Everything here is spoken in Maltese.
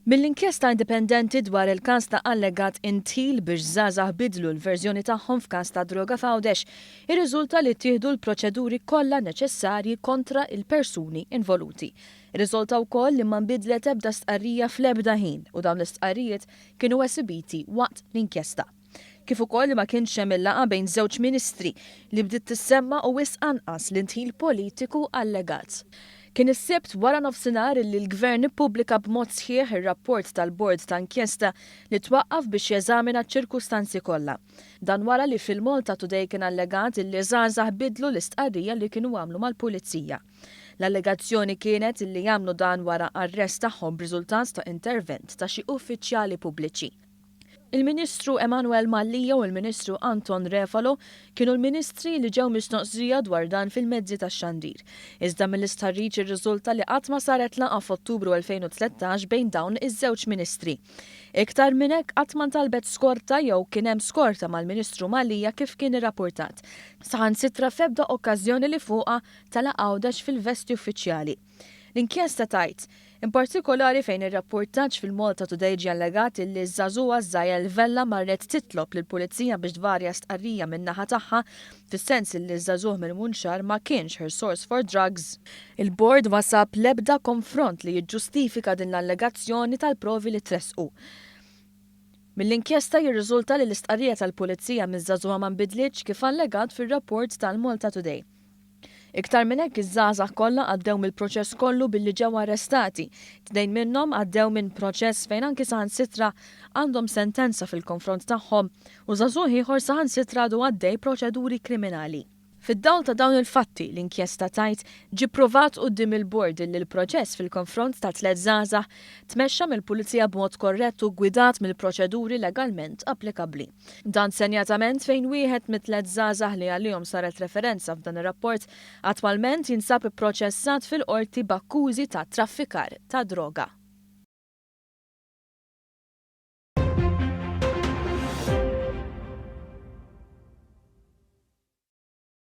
Mill-inkjesta indipendenti dwar il-każ ta' allegat indħil biex żgħażagħ bidlu l-verżjoni tagħhom f'każ ta' droga f'Għawdex, irriżulta li ttieħdu l-proċeduri kollha neċessarji kontra l-persuni involuti. Irriżulta wkoll li ma nbidlet ebda stqarrija fl-ebda ħin u dawn l-istqarrijiet kienu esibiti waqt l-inkjesta. Kif ukoll li ma kienx hemm il-laqgħa bejn żewġ ministri li bdiet tissemma u wisq anqas l-indħil politiku allegat. Kien is-Sibt wara nofsinhar illi l-Gvern ippubblika b'mod sħiħ ir-rapport tal-Bord ta' Inkjesta li twaqqaf biex jeżamina ċ-ċirkustanzi kollha. Dan wara li fil-Malta Today kien allegat illi żgħażagħ bidlu l-istqarrija li kienu għamlu mal-Pulizija. L-allegazzjoni kienet illi għamlu dan wara arrest tagħhom b'riżultat ta' intervent ta' xi uffiċjali pubbliċi. Il-Ministru Emanuel Mallia u l-Ministru Anton Refalo kienu l-Ministri li ġew mistoqsija dwar dan fil-mezzi tax-xandir. Iżda mill-istħarriġ irriżulta li qatt ma saret laqgħa f'Ottubru 2013 bejn dawn iż-żewġ Ministri. Iktar minn hekk qatt ma ntalbet skorta jew kien hemm skorta mal-Ministru Mallia kif kien irrappurtat. Saħansitra f'ebda okkażjoni li fuqha tela' Għawdex fil-vesti uffiċjali. L-inkjesta tgħid, in partikolari fejn ir-rappurtaġġ fil-Malta Today ġie allegat illi ż-żagħżugħa Zael Vella marret titlob lill-Pulizija biex tvarja stqarrija min-naħa tagħha fis-sens illi ż-żagħżugħ mill-Munxar ma kienx her source for drugs. Il-Bord ma sab l-ebda konfront li jiġġustifika din l-allegazzjoni tal-provi li tressqu. Mill-inkjesta jirriżulta li l-istqarrija tal-Pulizija miż-żagħżugħa ma nbidlitx kif allegat fir-rapport tal-Malta Today. Iktar minn hekk iż-żgħażagħ kollha għaddew mill-proċess kollu billi ġew arrestati. Tnejn minnhom għaddew minn proċess fejn anki saħansitra għandhom sentenza fil-konfront tagħhom u żagħżugħ ieħor saħansitra għadu għaddej proċeduri kriminali. Fid-dawl ta' dawn il-fatti, l-inkjesta tgħid, ġie pprovat quddiem il-Bord illi l-proċess fil-konfront ta' tlett żgħażagħ tmexxa mill-Pulizija b'mod korrett u ggwidat mill-proċeduri legalment applikabbli. Dan senjatament fejn wieħed mit-tlett żgħażagħ li għalihom saret referenza f'dan ir-rapport attwalment jinsab ipproċessat fil-Qorti b'akkużi ta' traffikar ta' droga.